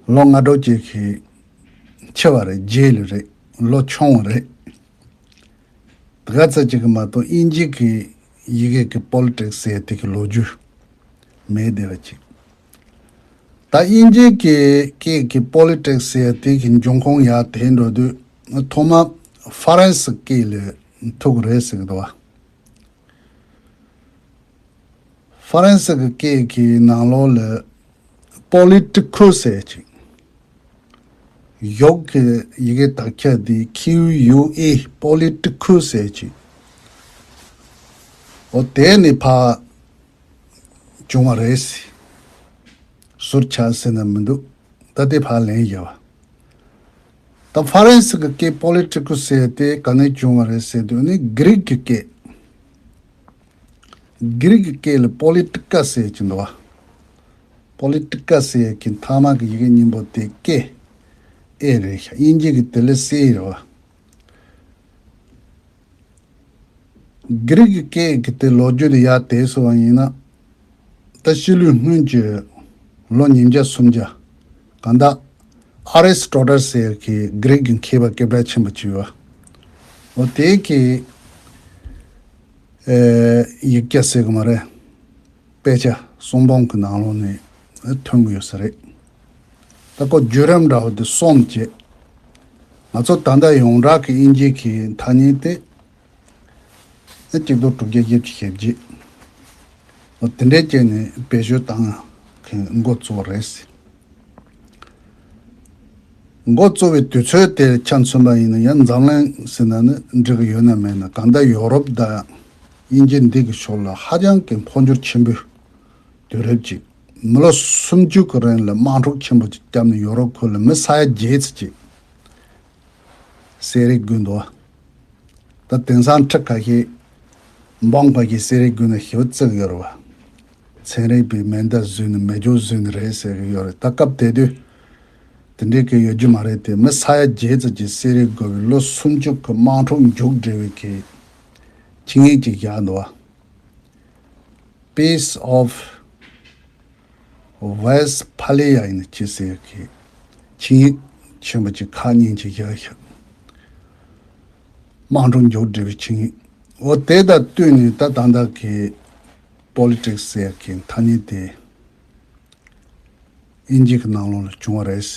ལོ་སྔ་དྲོ་གཅིག་གིས་ཆེ་བ་རེད། རྗེས་ལ་རེད། ལོ་ཆུང་བ་རེད། དེ་ག་ཚོད་ཅིག་གི་མ་གཏོགས་དབྱིན་ཇི་གི་ཡི་གེ་གི་པོ་ལི་ཊིག་སི་ཟེར་དེ་གི་ལོ་རྒྱུས་མེད་བསྡད་པ་ཅིག་ད་དབྱིན་ཇི་གི་སྐད་ཀྱི་པོ་ལི་ཊིག་སི་ཟེར་དེ་གི་འབྱུང་ཁུངས་ཡར་དེད་འགྲོ་དུས། ཐོག་མ་ཧྥ་རན་སི་སྐད་ལས་ཐུག་རེད་ཟེར་གི་འདུག་བ། ཧྥ་རན་སི་གི་སྐད་ཀྱི་ནང་ལོགས་ལ་པོ་ལི་ཊི་ཁུ་ཟེར་ཅིག་གཞུག་གི་ཡི་གེ་དག་ཆ་དེ་ཁིའུ་ཡུ་ཨེ། པོ་ལི་ཊི་ཁུ་ཟེར་ཅིག་འོ་དེ་ནི་ཕར་བྱུང་བ་རེད། ཟུར་ཆག་ཟེར་ན་མི་འདུག་ད་དེ་ཕར་ལེན་བཞག་པ། ད་ཧྥ་རན་སི་གི་སྐད་པོ་ལི་ཊི་ཁུ་ཟེར་དེ་ག་ནས་བྱུང་བ་རེད་ཟེར་དུས་ནི་གྷི་རིག་གི་སྐད། གྷི་རིག་གི་སྐད་ལ་པོ་ལི་ཊི་ཀ་ཟེར་གྱི་འདུག་བ། པོ་ལི་ཊི་ཀ་ཟེར་གྱི་མཐའ་མ་གི་ཡི་གེ་གཉིས་པོ་དེ་ཀེ་ཨེ་རེད་ཤག་དབྱིན་ཇི་གི་དེ་ལ་སི་རེད་བ། གྷི་རིག་གི་སྐད་ཀྱི་དེ་ལོ་རྒྱུས་དེ་ཡར་དེད་སོང་བ་ཡིན་ན། ད་ཕྱི་ལོའི་སྔོན་གྱི་ལོ་ཉིས་བརྒྱ་སུམ་བརྒྱ། གང་ལྟར་ཨ་རི་སི་ཊོ་ཊལ་ཟེར་གྱི་གྷི་རིག་གི་མཁས་པ་སྐད་གྲགས་ཆེན་པོ་ཅིག་ཡོད། འོ་དེ་གི་ཨེ་ཡིག་བརྒྱ་ཟེར་གི་མ་རེད། དཔེ་ཆ་གསུང་འབུམ་གྱི་ནང་ལོགས་ནས་ཐོན་གྱི་ཡོད་ས་རེད། ད་ཁོ་བརྒྱུད་རིམ་འདྲ་བོ་དེ་གསུམ་བྱས། ང་ཚོ་ད་ལྟ་ཡོངས་གྲགས་ཀྱི་དབྱིན་ཇི་གི་ཐ་སྙད་དེ་གཅིག་སྟོང་དྲུག་བརྒྱ་བཞི་བཅུ་ཞེ་བརྒྱད། འོ་དེ་འདྲའི་སྐྱེས་ནས་བེད་སྤྱོད་བཏང་མཁན་འགོ་གཙོ་བོ་རེད། འགོ་གཙོ་བའི་དུས་ཚོད་དེ་ཆ་མཚོན་པ་ཡིན་ན་ཡང་འཛམ་གླིང་ཟེར་ན་ནི་འགྲིག་གི་ཡོད་ན་མེད་ན། གང་ལྟར་ཡོ་རོབ་དང་དབྱིན་ཇི་འདི་གི་ཕྱོགས་ལ་ཧ་ཅང་གི་འཕོ་འགྱུར་ཆེན་པོའི་དུས་རབས་ཅིག་མི་ལོ་སུམ་ཅུ་གི་རིང་ལ་དམག་འཁྲུག་ཆེན་པོ་ཅིག་བརྒྱབ་ནས་ཡོ་རོབ་ཁུལ་ལ་མི་ས་ཡ་བརྒྱད་ཙམ་ཅིག་གསེར་རིས་བརྒྱུད་འདུག་ད་དེང་སང་ཁྲི་ཁ་ཤས་འབུམ་ཁ་ཤས་གསེར་རིས་བརྒྱུད་ནས་ཞེ་པོ་བརྩི་གི་ཡོད་རེད་བ། ཚན་རིག་པས་མེ་མདའ་བཟོས་ནས་མེ་སྒྱོགས་བཟོས་ནས་རེད་ཟེར་གི་ཡོད་རེད། ད་སྐབས་དེ་དུས་དེ་འདྲའི་གི་ཡོད་རྒྱུ་མ་རེད་དེ། མི་ས་ཡ་བརྒྱད་ཙམ་གྱིས་གསེར་རིས་བརྒྱུད་པའི་ལོ་སུམ་ཅུ་གི་དམག་འཁྲུག་མཇུག་སྒྲིལ་བའི་གི་ཆིངས་ཡིག་ཅིག་བཞག་འདུག་བ། Peace of Westphalia ཡིན་ཅི་ཟེར་གི་ཆིངས་ཡིག་ཆེན་པོ་ཅིག་ཁག་གཉིས་ཅིག་བཞག་ཤག་དམག་འཁྲུག་མཇུག་སྒྲིལ་བའི་ཆིངས་ཡིག་འོ་དེ་དང་བསྟུན་ནས་ད་ད་ལྟ་གི་པོ་ལི་ཊིག་སི་ཟེར་གི་ཐ་སྙད་དེ་དབྱིན་ཇི་གི་ནང་ལོགས་ལ་བྱུང་བ་རེད།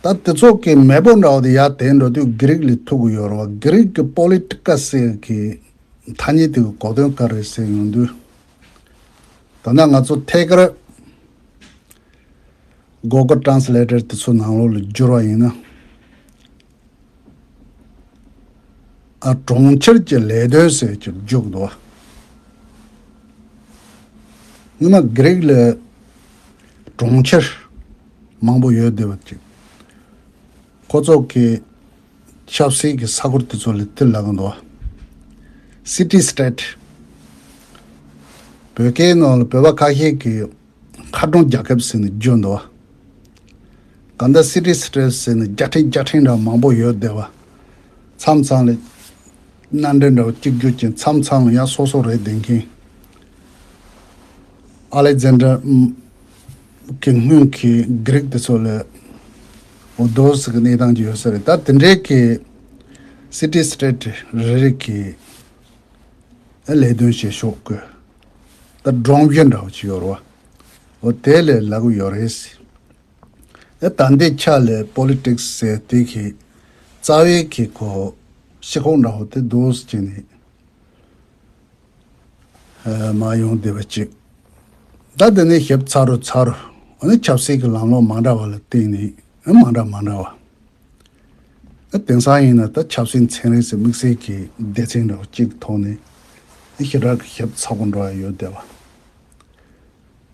ད་དེ་ཚོ་གི་མེས་པོ་འདྲ་བོ་དེ་ཡར་དེད་འགྲོ་དུས་གྷི་རིག་ལས་ཐུག་གི་ཡོད་རེད་བ། གྷི་རིག་གི་པོ་ལི་ཊི་ཀ་སི་ཟེར་གི་ཐ་སྙད་དེ་གི་གོ་དོན་ག་རེ་ཟེར་ཡོང་དུས། ད་ནང་ང་ཚོ་ཐད་ཀར་གུ་གལ་ཊེ་རན་སི་ལེ་ཊར་དེ་ཚོ་ནང་ལོགས་ལ་བསྒྱུར་བ་ཡིན་ན། ཨ་གྲོང་ཁྱེར་གྱི་ལས་དོན་ཟེར་གྱི་བསྒྱུར་འདུག་བ། སྔོན་མ་གྷི་རིག་ལ་གྲོང་ཁྱེར་མང་པོ་ཡོད་བསྡད་པ་ཅིག་ཁོ་ཚོ་གི་ཆབ་སྲིད་ཀྱི་ས་ཁུལ་དེ་ཚོ་ལ་དེ་ལབ་ཀྱི་འདུག་བ། སི་ཊི་སི་ཊེ་ཊི། བོད་སྐད་ནང་ལ་བོད་པ་ཁ་ཤས་ཀྱིས་མཁར་གྲོང་རྒྱལ་ཁབ་ཟེར་ནས་བརྗོད་འདུག་བ། གང་ལྟར་སི་ཊི་སི་ཊེ་ཊི་ཟེར་ནས་རྒྱ་ཕྲན་རྒྱ་ཕྲན་འདྲ་མང་པོ་ཡོད་བསྡད་པ། མཚམས་མཚམས་ལ་མནའ་འབྲེལ་འདྲ་བོ་གཅིག་གྱུར་ཅན། མཚམས་མཚམས་ལ་ཡང་སོ་སོ་རེད་བསྡད་མཁན། ཨ་ལེག་ཛན་ཌར་གྱི་སྔོན་གྱི་གྷི་རིག་དེ་ཚོ་ལ་འོ་དོ་ཟེར་གྱི་གནས་སྟངས་ཅིག་ཡོད་ས་རེད། ད་དེ་འདྲའི་གི་སི་ཊི་སི་ཊེ་ཊི་རེ་རེ་གི་ལས་དོན་བྱེད་ཕྱོགས་ཀྱི་ད་སྒྲོམ་གཞི་འདྲ་བོ་ཅིག་ཡོད་རེད་བ། འོ་དེ་ལས་ལབ་ཀྱི་ཡོད་རེད། ཨེ་ད་ལྟའི་ཆ་ལ་པོ་ལི་ཊིག་སི་ཟེར་དེ་གི་རྩ་བའི་གི་གོ་སྤྱི་ཁོག་འདྲ་བོ་དེ་འདུག་སེ་བྱས་ནས་ཨ་མར་ཡོང་བསྡད་པ་ཅིག་ད་དེ་ནས་ཞིབ་ཚགས་རུ་ཚགས་རུ། ཨ་ནི་ཆབ་སྲིད་ཀྱི་ལམ་ལུགས་མ་འདྲ་བ་ལ་བརྟེན་ནས་ཨ་མ་འདྲ་མ་འདྲ་བ། ཨ་དེང་སང་ཡིན་ན་ད་ཆབ་སྲིད་ཚན་རིག་ཟེར་དམིགས་བསལ་གྱི་སྡེ་ཚན་འདྲ་བོ་གཅིག་གི་ཐོག་ནས་ཨ་ཞེ་དྲག་གི་ཞིབ་ཚགས་པོ་འགྲོ་ཡ་ཡོད་བསྡད་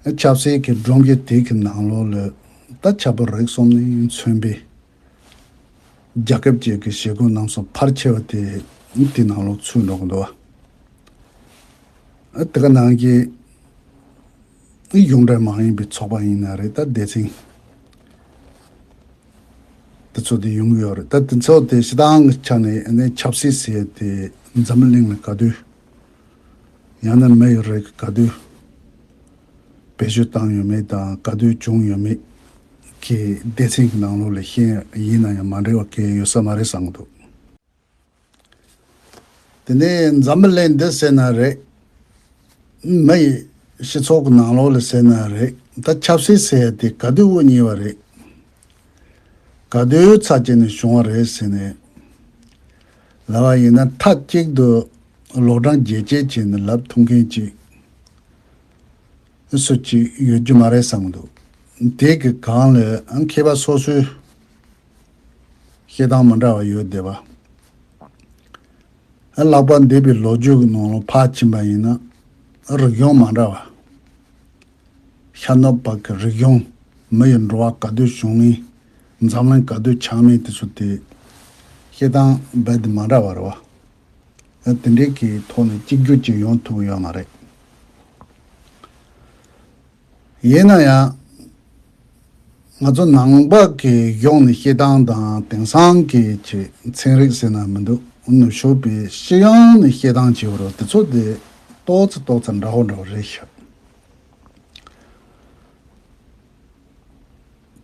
པ། ཆབ་སྲིད་ཀྱི་སྒྲོམ་གཞི་དེ་གི་ནང་ལོགས་ལ་ད་ཆབ་བབ་རིག་གསུམ་ནས་མཚོན་པའི་རྒྱལ་ཁབ་ཅིག་གི་བཞེད་དགོངས་རྣམ་གསུམ་ཕལ་ཆེ་བ་དེ་དེ་ནང་ལོགས་ཚུད་འགྲོ་གི་འདུག་བ། དེ་ག་ནང་གི་ གཞུང་འབྲེལ་མ་ཡིན་པའི་ཚོགས་པ་ཡིན་ན་རེད། ད་སྡེ་ཚན་དེ་ཚོ་དེ་ཡོང་གི་ཡོད་རེད། ད་དེ་ཚོ་དེ་སྤྱིར་བཏང་གི་ཆ་ནས་ནས་ཆབ་སྲིད་ཟེར་ཡ་དེ་འཛམ་བུ་གླིང་ལ་ག་དུས་ཡང་ན་མི་ཡི་རིགས་ག་དུས་བེད་སྤྱོད་བཏང་ཡོད་མེད་དང་ག་དུས་བྱུང་ཡོད་མེད་ཀྱི་སྡེ་ཚན་གྱི་ནང་ལོགས་ལ་ཤེས་ཡིན་ན་ཡང་མ་འགྲིག་པ་གང་ཡང་ཡོད་ས་མ་རེད་བསམ་གྱི་འདུག། དེ་ནས་འཛམ་བུ་གླིང་འདི་ཟེར་ན་རེད། མི་ཡི་སྤྱི་ཚོགས་ཀྱི་ནང་ལོགས་ལ་ཟེར་ན་རེད། ད་ཆབ་སྲིད་ཟེར་ཡ་དེ་ག་དུས་དབུ་བརྙེས་པ་རེད། ག་དུས་ཚར་བཅད་ནས་བྱུང་བ་རེད་ཟེར་ནས་ལབ་པ་ཡིན་ན། མཐའ་གཅིག་ཏུ་ལོ་གྲངས་རྒྱས་བཅད་བྱས་ནས་ལབ་ཐུབ་མཁན་ཅིག་སུ་གཅིག་ཡོད་རྒྱུ་མ་རེད་བསམ་གྱི་འདུག། དེ་གི་སྒང་ལ་མཁས་པ་སོ་སོའི་བཤད་སྟངས་མི་འདྲ་བ་ཡོད་བསྡད་པ། ལྷག་པར་འདས་པའི་ལོ་རྒྱུས་ཀྱི་ནང་ལ་ཕར་ཕྱིན་པ་ཡིན་ན། རིག་གཞུང་མ་འདྲ་བ། ཤར་ནུབ་བར་གྱི་རིག་གཞུང་། མི་ཡི་འགྲོ་བ་ག་དུས་བྱུང་མིན། འཛམ་གླིང་ག་དུས་ཆགས་མིན། དེ་ཚོ་དེ་བཤད་སྟངས་རྦད་དེ་མ་འདྲ་བ་རེད་བ། དེ་འདྲའི་གི་ཐོག་ནས་གཅིག་གྱུར་ཅིག་ཡོང་ཐུབ་ཀྱི་ཡོད་མ་རེད། ཡིན་ན་ཡང་། ང་ཚོ་ནང་པ་གི་གཞུང་ནས་བཤད་སྟངས་དང་དེང་སང་གི་ཆེ་ཚན་རིག་ཟེར་ན་མི་འདུག། ནུབ་ཕྱོགས་པའི་སྤྱི་ཡོངས་ནས་བཤད་སྟངས་བྱེད་པ་རེད། དེ་ཚོ་དེ་ཏོག་ཙམ་ཏོག་ཙམ་འདྲ་བོ་འདྲ་བོ་རེད་ཤག།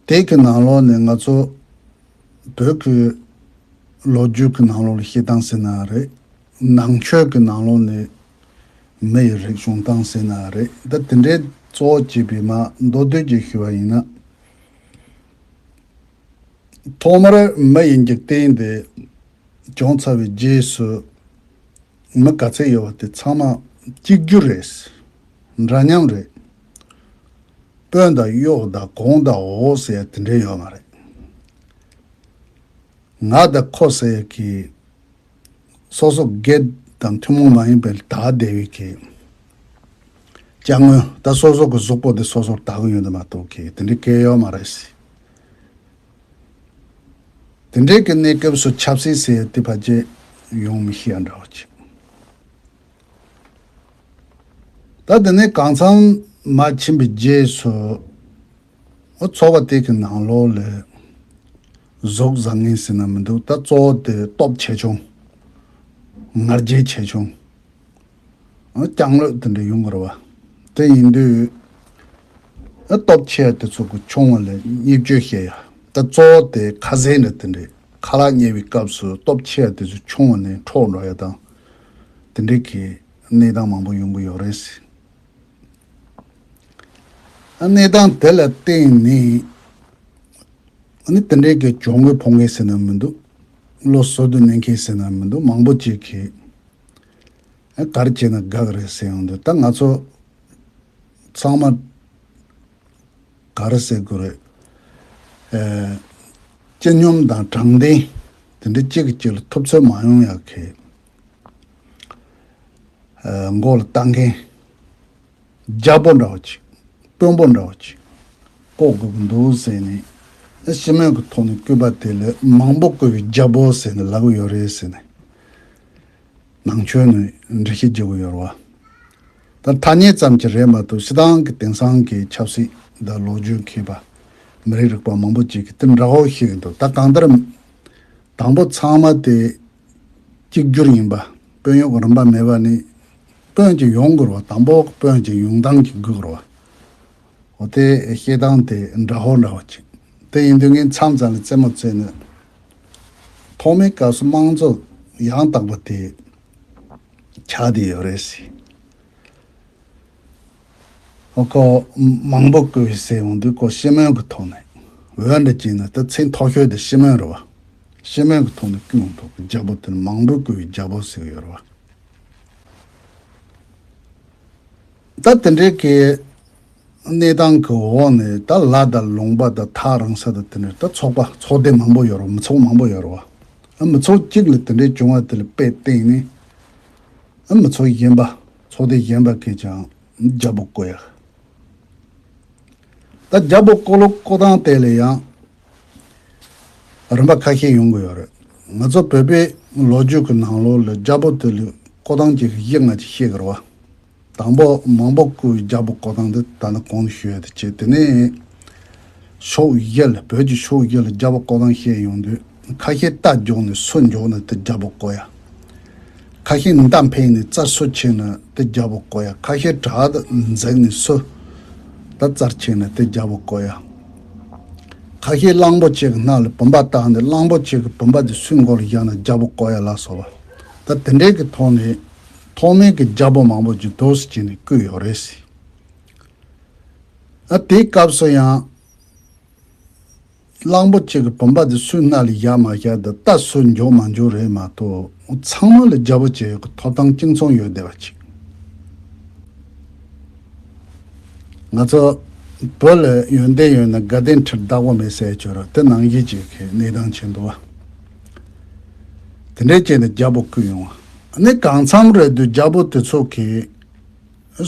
དེ་གི་ནང་ལོགས་ནས་ང་ཚོ་བོད་ཀྱི་ལོ་རྒྱུས་ཀྱི་ནང་ལོགས་ལ་བཤད་སྟངས་ཟེར་ན་རེད། ནང་ཆོས་ཀྱི་ནང་ལོགས་ནས་མི་ཡི་རིགས་བྱུང་སྟངས་ཟེར་ན་རེད། ད་དེ་འདྲའི་གཙོ་བོ་བྱས་པའི་མ་མདོར་བསྡུས་ཀྱིས་ཞུ་བ་ཡིན་ན། ཐོག་མར་མི་ཡི་འཇིག་རྟེན་འདི་བྱུང་ཚར་བའི་རྗེས་སུ། མི་ག་ཚད་ཡོད་པ་དེ་ཚང་མ་གཅིག་གྱུར་རེད། འདྲ་མཉམ་རེད། དཔོན་དང་གཡོག་དང་གོང་དང་འོག་ཟེར་ཡ་དེ་འདྲ་ཡོད་མ་རེད། ང་དང་ཁོ་ཟེར་ཡ་གི་སོ་སོ་སྒེར་དང་ཐུན་མོང་མ་ཡིན་པའི་དག་བསྡད་པའི་གི་ཅ་དངོས། ད་སོ་སོ་གི་གཟུགས་པོ་དེ་སོ་སོར་དག་གི་ཡོད་འདི་མ་གཏོགས་གི་དེ་འདྲ་གང་ཡང་ཡོད་མ་རེད་ཟེར། དེ་འདྲའི་གི་གནས་སྐབས་སུ་ཆབ་སྲིད་ཟེར་ཡ་དེ་ཕལ་ཆེར་ཡོང་མི་ཤེས་ཡ་འདྲ་བོ་ཅིག། ད་དེ་ནས་གང་འཚམ་མར་ཕྱིན་པའི་རྗེས་སུ། འོ་ཚོགས་པ་དེ་གི་ནང་ལོགས་ལ་གཟུགས་བཟང་ངན་ཟེར་ན་མི་འདུག། ད་གཙོ་བོ་དེ་སྟོབས་ཆེ་ཆུང་། ང་རྒྱལ་ཆེ་ཆུང་། ཨ་རྐྱང་ལོད་དེ་འདྲ་ཡོང་གི་རེད་བ། དེ་ཡིན་དུས། ཨ་སྟོབས་ཆེ་བ་དེ་ཚོ་གི་ཆུང་བ་ལ་བརྙས་བཅོས་བཤད་ཡ། ད་གཙོ་བོ་དེ་ཁ་ཟས་འདྲ་དེ་འདྲ་ཁ་ལག་ཉོ་བའི་སྐབས་སུ་སྟོབས་ཆེ་བ་དེ་ཚོ་ཆུང་བ་ནས་འཕྲོག་འགྲོ་ཡ་དང་། དེ་འདྲའི་གི་གནས་སྟངས་མང་པོ་ཡོང་གི་ཡོད་རེད། ཨ་གནས་སྟངས་དེ་ལ་བརྟེན་ནས། ཨ་ནི་དེ་འདྲའི་གི་གྱོང་གུན་ཕོག་མཁན་ཟེར་ན་མི་འདུག། བློ་གསོད་དུ་གནས་མཁན་ཟེར་ན་མི་འདུག། མང་པོ་ཅིག་གིས་ཨ་ག་རེ་བྱས་ན་དགའ་གི་རེད་ཟེར་ཡོང་དུས། ད་ང་ཚོ་ཚང་མ་ག་རེ་ཟེར་དགོས་རེད། ཨེ། སྤྱི་སྙོམས་དང་དྲང་བདེན་དེ་འདྲ་གཅིག་གིས་གཅིག་ལ་ཐུབ་ཚོད་མ་ཡོང་ཡག་གི། ཨེ། མགོ་ལ་བཏགས་མཁན། རྒྱལ་པོ་འདྲ་བོ་ཅིག། དཔོན་པོ་འདྲ་བོ་ཅིག་བསྐོ་དགོས་ཀྱི་འདུག་ཟེར་ནས། སྤྱི་མོས་ཀྱི་ཐོག་ནས་བསྐོས་པ་དེ་ལ་མང་པོ་བསྐོས་པའི་རྒྱལ་པོ་ཟེར་ནས་ལབ་ཀྱི་ཡོད་རེད་ཟེར་ནས། ནང་ཆོས་ནས་འགྲེལ་བཤད་བརྒྱབ་ཀྱི་ཡོད་རེད་བ། ད་ཐ་སྙད་ཙམ་གྱི་རེད་མ་གཏོགས་སྤྱིར་བཏང་གི་དེང་སང་གི་ཆབ་སྲིད་དང་ལོ་རྒྱུས་མཁས་པ། མི་རིགས་རིག་པ་མང་པོ་ཅིག་གིས་དེ་འདྲ་བོ་བཤད་ཀྱི་འདུག། ད་གང་ལྟར། དང་པོ་ཚང་མ་དེ་གཅིག་གྱུར་ཡིན་པ། དཔོན་གཡོག་རིམ་པ་མེད་པ་ནི། དཔོན་ཅིག་ཡོང་དགོས་རེད་བ། དང་པོ་དཔོན་ཅིག་ཡོང་སྟངས་ཀྱི་དགོས་རེད་བ། འོ་དེ་བཤད་སྟངས་དེ་འདྲ་བོ་འདྲ་བོ་ཅིག། དེ་ཡིན་དུས་ངས་མཚམས་མཚམས་ལ་རྩེད་མོ་རྩེ་ནས། ཐོག་མའི་སྐབས་སུ་དམངས་གཙོ་ཡང་དག་པ་དེ་ཆགས་བསྡད་ཡོད་རེད་ཟེར། ཁོ་མང་པོ་བསྐོས་ཟེར་ཡོང་དུས་ཁོ་སྤྱི་མོས་ཀྱི་ཐོག་ནས། འོན་ཏེ་ཅིག་ན་ད་མཚན་མཐོ་ཤོས་དེ་སྤྱི་མོས་རེད་བ། སྤྱི་མོས་ཀྱི་ཐོག་ནས་བསྐོས་ཡོང་ཐོག་གི་རྒྱལ་པོ་དེ་ནི་མང་པོས་བསྐོས་པའི་རྒྱལ་པོ་ཟེར་གྱི་ཡོད་རེད་བ། ད་དེ་འདྲའི་གི་གནས་སྟངས་ཀྱི་འོག་ནས་ད་ལ་དང་ལུང་པ་དང་ཐག་རིང་ས་དང་དེ་འདྲ་ད་ཚོགས་པ་ཚོགས་སྡེ་མང་པོ་ཡོད་རེད་བ། མི་ཚོགས་མང་པོ་ཡོད་རེད་བ། ཨ་མི་ཚོགས་གཅིག་ལ་དེ་འདྲའི་བྱུང་བ་དེ་ལ་དཔེ་བལྟས་ནས། ཨ་མི་ཚོགས་གཞན་པ། ཚོགས་སྡེ་གཞན་པ་གིས་ཀྱང་རྒྱལ་པོ་བསྐོ་ཡ། ད་རྒྱལ་པོ་བསྐོ་ལོ་བསྐོ་སྟངས་དེ་ལ་ཡང་རིམ་པ་ཁ་ཤས་ཡོང་གི་ཡོད་རེད། ང་ཚོ་བོད་པའི་ལོ་རྒྱུས་ཀྱི་ནང་ལོགས་ལ་རྒྱལ་པོ་དེ་ལ་བསྐོ་སྟངས་ཀྱི་གཞི་ལྔ་ཅིག་བཤད་ཀྱི་རེད་བ། དང་པོ་མང་པོ་བརྐུས་རྒྱལ་པོ་བསྐོ་སྟངས་འདི་ད་ནི་གོང་དུ་ཞུས་ཡ་དེ་བྱས། དེ་ནས་ཕྱོགས་བཞི་ལ་བོད་ཀྱི་ཕྱོགས་བཞི་ལ་རྒྱལ་པོ་བསྐོ་སྟངས་བཤད་ཡོང་དུས། ཁ་ཤས་རྟ་རྒྱུག་ནས་སོ་རྒྱུག་ནས་དེ་རྒྱལ་པོ་བསྐོ་ཡ། ཁ་ཤས་མདའ་འཕེན་ནས་རྩྭ་སོ་ཆེ་ན་དེ་རྒྱལ་པོ་བསྐོ་ཡ། ཁ་ཤས་བྲག་ཏུ་འཛེགས་ནས་སོ་ད་རྩྭ་ཆེ་ན་དེ་རྒྱལ་པོ་བསྐོ་ཡ། ཁ་ཤས་གླང་པོ་ཆེ་གི་སྣ་ལ་བུམ་པ་བཏགས་ནས་གླང་པོ་ཆེ་གི་བུམ་པ་དེ་སོའི་མགོ་ལ་བཞག་ན་རྒྱལ་པོ་བསྐོ་ཡ་ལ་སོགས་པ། ད་དེ་འདྲའི་གི་ཐོག་ནས་ཐོག་མའི་གི་རྒྱལ་པོ་མང་པོ་ཅིག་འདུག་སེ་བྱས་ནས་བརྐུས་ཡོད་རེད་ཟེར། ཨ་དེའི་སྐབས་སུ་ཡང་། གླང་པོ་ཆེ་གི་བུམ་པ་དེ་སོའི་སྣ་ལ་བཞག་མ་བཞག་དང་རྟ་སོ་རྒྱུག་མ་རྒྱུག་རེད་མ་གཏོགས། ཚང་མ་ལ་རྒྱལ་པོ་བྱེད་ཡག་གི་ཐོབ་ཐང་གཅིག་མཚུངས་ཡོད་བསྡད་པ་ཅིག་ང་ཚོ་བོད་ལ་ཡོན་ཏན་ཡོད་ན་དགའ་ལྡན་ཁྲིར་བདག་པོ་མེད་ཟེར་ཡ་ཅིག་ཡོད་རེད། དེ་ནང་བཞིན་ཅིག་གི་གནས་སྟངས་ཆགས་འདུག་བ། དེ་འདྲའི་བྱས་ནས་རྒྱལ་པོ་བརྐུས་ཡོང་བ། ཨ་ནི་གང་འཚམ་རེད་དུས་རྒྱལ་པོ་དེ་ཚོ་གིས་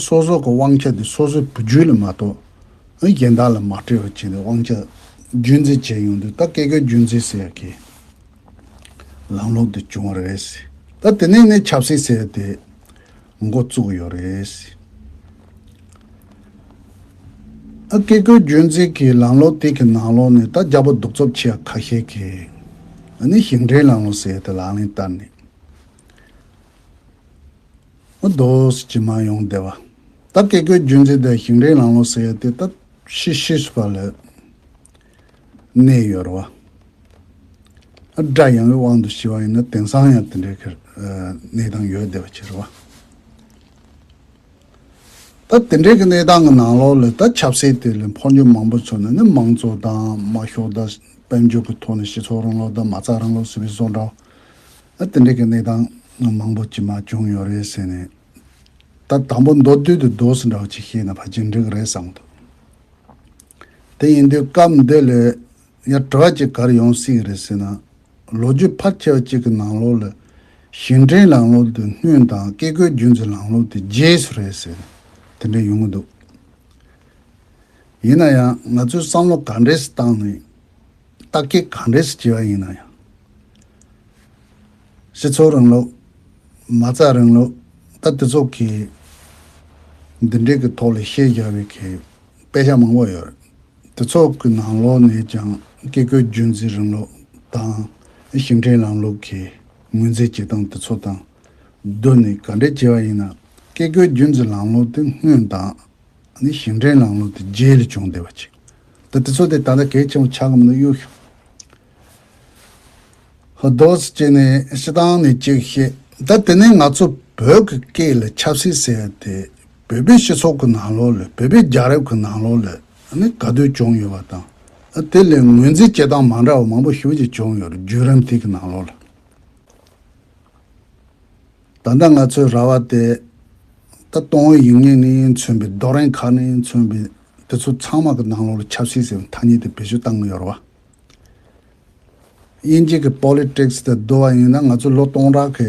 སོ་སོ་གི་དབང་ཆ་དེ་སོ་སོའི་བུ་རྒྱུད་ལ་མ་གཏོགས། གཞན་དག་ལ་མ་སྤྲད་པ་བྱས་ནས་དབང་ཆ་རྒྱུན་འཛིན་བྱས་ཡོང་དུས། ད་བཀས་བཀོད་རྒྱུན་འཛིན་ཟེར་ཡག་གི་ལམ་ལུགས་དེ་བྱུང་བ་རེད། ད་དེ་ནས་ནས་ཆབ་སྲིད་ཟེར་ཡག་དེ་འགོ་བཙུགས་ཡོད་རེད། ཨ་བཀས་བཀོད་རྒྱུན་འཛིན་གྱི་ལམ་ལུགས་དེ་གི་ནང་ལོགས་ནས་ད་རྒྱལ་པོ་གདུག་རྩུབ་ཆེ་བ་ཁ་ཤས་ཀྱིས་ཨ་ནི་ཞིང་བྲན་ལམ་ལུགས་ཟེར་ཡག་དེ་ལག་ལེན་བསྟར་ནས། འོ་དོ་ཟེར་གྱི་མ་ཡོང་བསྡད་པ། ད་བཀས་བཀོད་རྒྱུན་འཛིན་དང་ཞིང་བྲན་ལམ་ལུགས་ཟེར་ཡག་དེ་ད་ཤི་ཤི་སུ་བ་ལ་གནས་ཡོད་རེད་བ། ཨ་དགྲ་ཡང་བའི་དབང་དུ་ཤི་བ་ཡིན་ན་དེང་སང་ཡང་དེ་འདྲའི་གི་གནས་སྟངས་ཡོད་བསྡད་པ་ཅིག་རེད་བ། ད་དེ་འདྲའི་གི་གནས་སྟངས་ཀྱི་ནང་ལོགས་ལ་ད་ཆབ་སྲིད་དེ་ལ་འཕོ་འགྱུར་མང་པོ་བྱུང་ནས་ནི་མང་གཙོ་དང་མ་ཤོག་དང་དཔལ་འབྱོར་གྱི་ཐོག་ནས་སྤྱི་ཚོགས་རིང་ལུགས་དང་མ་རྩ་རིང་ལུགས་ཟེར་བའི་བཟོ་འདྲ་བ། ཨ་དེ་འདྲའི་གི་གནས་སྟངས་མང་པོ་ཅིག་མར་བྱུང་ཡོད་རེད་ཟེར་ནས། ད་དང་པོ་མདོར་བསྡུས་དུ་རྡོ་སི་འདྲ་བ་ཅིག་བཤད་ན་ཕལ་ཆེར་འགྲིག་གི་རེད་བསམ་འདུག་དེ་ཡིན་དུས་སྐབས་འདི་ལ་ཡང་དྲི་བ་ཅིག་ག་རེ་ཡོང་སྲིད་ཀྱི་རེད་ཟེར་ན། ལོ་རྒྱུས་ཕལ་ཆེ་བ་ཅིག་གི་ནང་ལོགས་ལ་ཞིང་བྲན་ལམ་ལུགས་དེ་སྔོན་དང་བཀས་བཀོད་རྒྱུད་འཛིན་ལམ་ལུགས་དེ་རྗེས་སུ་རེད་ཟེར་དེ་འདྲ་ཡོང་གི་འདུག་ཡིན་ན་ཡང་ང་ཚོའི་བསམ་བློ་ག་འདྲས་སུ་བཏང་ནས། ལྟ་སྐྱེ་གང་འདྲས་སུ་བྱས་པ་ཡིན་ན་ཡང་། སྤྱི་ཚོགས་རིང་ལུགས། མ་རྩ་རིང་ལུགས། ད་དེ་ཚོ་གི་འདི་འདྲའི་གི་ཐོག་ལ་བཤད་བཞག་པའི་གི་དཔེ་ཆ་མང་པོ་ཡོད་རེད། དེ་ཚོ་གི་ནང་ལོགས་ནས་ཀྱང་བཀས་བཀོད་རྒྱུད་འཛིན་རིང་ལུགས་དང་ཞིང་བྲན་ལམ་ལུགས་ཀྱི་ངོས་འཛིན་བྱེད་སྟངས་དེ་ཚོ་དང་བསྡུར་ནས་ག་འདྲས་བྱས་པ་ཡིན་ན། བཀས་བཀོད་རྒྱུད་འཛིན་ལམ་ལུགས་དེ་སྔོན་དང་། ནི་ཞིང་བྲན་ལམ་ལུགས་དེ་རྗེས་ལ་བྱུང་བསྡད་པ་ཅིག་ད་དེ་ཚོ་དེ་ད་ལྟ་གལ་ཆེན་པོ་ཆགས་ཀྱི་མི་འདུག་གཡུག་ཤོག་ཧ་རྡོ་སི་བྱས་ནས་སྤྱི་བཏང་ནས་གཅིག་བཤད། ད་དེ་ནས་ང་ཚོ་བོད་ཀྱི་སྐད་ལ་ཆབ་སྲིད་ཟེར་ཡ་དེ་བོད་པའི་སྤྱི་ཚོགས་ཀྱི་ནང་ལོགས་ལ། བོད་པའི་རྒྱལ་རབས་ཀྱི་ནང་ལོགས་ལ་ནི་ག་དུས་བྱུང་ཡོད་པ་དང་། དེ་ལས་ངོས་འཛིན་བྱེད་སྟངས་མ་འདྲ་བ་མང་པོ་ཞེ་པོ་ཅིག་བྱུང་ཡོད་རེད། བརྒྱུད་རིམ་དེ་གི་ནང་ལོགས་ལ། ད་ལྟ་ང་ཚོའི་ར་བ་དེ། ད་སྟོད་ཡིག་རྙིང་ནས་མཚོན་པའི། རྡོ་རིང་ཁ་ནས་མཚོན་པའི་དེ་ཚོ་ཚང་མ་གི་ནང་ལོགས་ལ་ཆབ་སྲིད་ཟེར་བའི་ཐ་སྙད་དེ་བེད་སྤྱོད་བཏང་གི་ཡོད་རེད་བ། དབྱིན་ཇི་གི་པོ་ལི་ཊིག་སི་དེ་བསྡུར་བ་ཡིན་ན་ང་ཚོ་ལོ་སྟོང་ཕྲག་གི་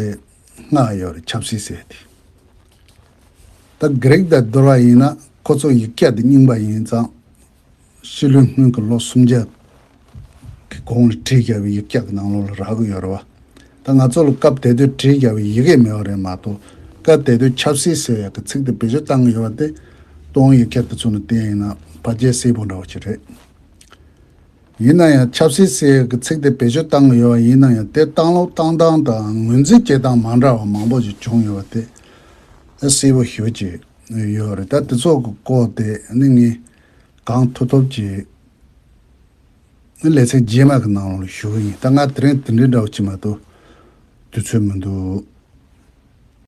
སྔ་ཡོད་རེད། ཆབ་སྲིད་ཟེར་དེ། ད་གྷི་རིག་དང་བསྡུར་བ་ཡིན་ན་ཁོ་ཚོ་ཡིག་ཆ་དེ་རྙིང་པ་ཡིན་ཙང་། ཕྱི་ལོའི་སྔོན་གྱི་ལོ་སུམ་བརྒྱ་གི་གོང་ལ་བྲིས་བཞག་པའི་ཡིག་ཆ་གི་ནང་ལོགས་ལ་རག་གི་ཡོད་རེད་བ། ད་ང་ཚོ་ལ་སྐབས་དེ་དུས་བྲིས་བཞག་པའི་ཡི་གེ་མེད་པ་རེད་མ་གཏོགས། སྐབས་དེ་དུས་ཆབ་སྲིད་ཟེར་ཡག་གི་ཚིག་དེ་བེད་སྤྱོད་བཏང་གི་ཡོད་པ་དེ། སྟོད་ཡིག་ཆ་དེ་ཚོ་ནས་བལྟས་ཡིན་ན་ཕལ་ཆེར་གསལ་པོ་འདྲ་བོ་ཅིག་རེད། ཡིན་ན་ཡང་ཆབ་སྲིད་ཟེར་ཡག་གི་ཚིག་དེ་བེད་སྤྱོད་བཏང་གི་ཡོད་པ་ཡིན་ན་ཡང་། དེ་བཏང་ལུགས་བཏང་སྟངས་དང་ངོས་འཛིན་བྱེད་སྟངས་མ་འདྲ་བ་མང་པོ་ཞིག་བྱུང་ཡོད་པ་དེ་གསལ་པོ་ཞེ་པོ་ཅིག་ཡོད་རེད། ད་དེ་ཚོ་གི་སྐོར་དེ་ནི་ངས་གང་ཐུབ་ཐུབ་ཀྱིས་ནི་ལེ་ཚན་རྗེས་མ་གི་ནང་ལ་ཞུ་གི་ཡིན། ད་ང་དེ་རིང་དེ་འདྲའི་འདྲ་བོ་ཅིག་མ་གཏོགས་དུས་ཚོད་མི་འདུག